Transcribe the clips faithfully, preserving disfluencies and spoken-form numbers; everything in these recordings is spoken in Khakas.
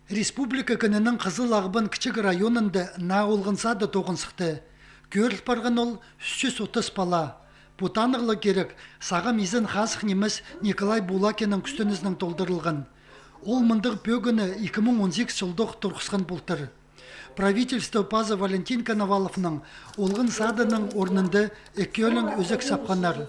Республика кінінең Хызыл Ағбан кічіг районында наа олған сады тоғын сыхты. Кӧріл парған ол ӱс чӱс отыс пала. Пу танығлығ кирек сағам изен хазых нимес Николай Булакиннің кӱстенізінең толдырылған. Ол мындағ пӧгінні ікі муң он сигіс чылдох турғысхан полтыр. Правительство пазы Валентин Коноваловның олған садының орнында ікӧлең ӧзек сапханнар.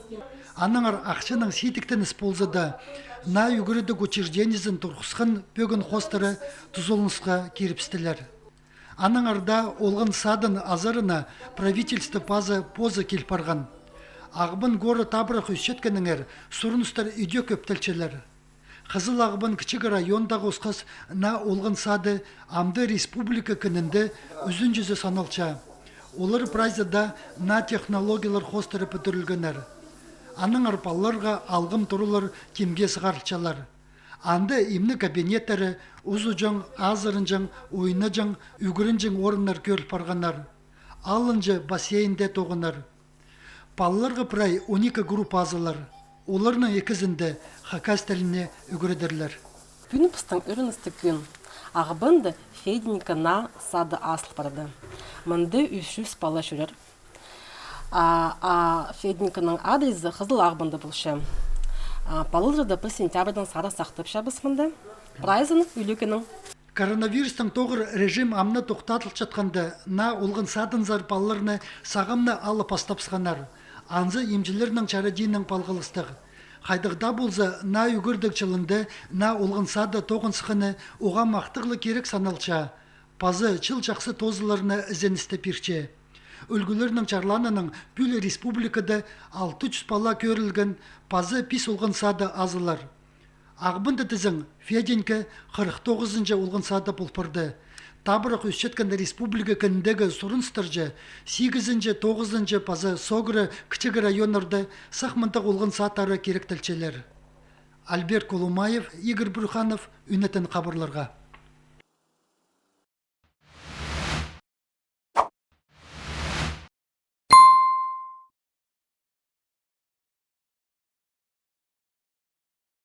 Аннаңар ахчаның сидіктеніс полза даа, наа ӱгредіг учреждениезін турғысхан пӧгін хоостыра тузаланысха кирібістілер. Аннаңар даа олған садын азарына правительство пазы позы кил парған. Ағбан горы табырах ӧсчеткеннеңер сурыныстар идӧк ӧптелчелер. Хызыл Ағбан кічіг райондағы осхас наа олған сады амды республика кінінде ӱзінҷізі саналча. Олар прайзы даа наа технологиялар хоостыра пӱдірілгеннер. Аннаңар палаларға алғым туралар тимге сығарылчалар. Анда имнег кабинеттері, узуҷаң, азырынҷаң, ойнаҷаң, ӱгренҷең орыннар кӧріл парғаннар. Алынҷа бассейн дее тоғынар. Палаларға прай он ікі группа азылар. Оларның ікізінде хакас тіліне ӱгредерлер. Пӱӱн пістің ӧріністіг кӱн. Ағбанда Феденка наа сады азыл парды. Мында ӱс чӱс пала чӧрер. А, а Феденканың адрезі Хызыл Ағбанда полча. А, палаларны піс сентябрьдаң сары сахтапчабыс мында. Прайзын ӱлӱкӱннең. Коронавирустаң тоғыр режим амды тохтадылчатханда, наа олған садынзар палаларны сағам на ала пастапсханнар. Анзы имҷілернің чарадиинең палғалыстығ. Хайдағ даа полза, наа ӱгредіг чылында наа олған сады тоғын сыхханы уғаа махтағлығ кирек саналча. Паза чыл чахсы тоозыларына ізеністі пирче. Ӱлгӱлернің чарлааныннаң пӱӱл республикада алты чӱс пала кӧрілген паза пис олған сады азылар. Ағбанда тізең Феденка хырых тоғызынҷы олған сады пол парды. Табырах ӧсчеткен республика кініндегі сурыныстарҷа сигізінҷі, тоғызынҷы паза соғыры кічіг районнарда сах мындағ олған садтары киректелчелер. Альберт Колумаев, Игорь Брюханов, Ӱнетін хабарларға.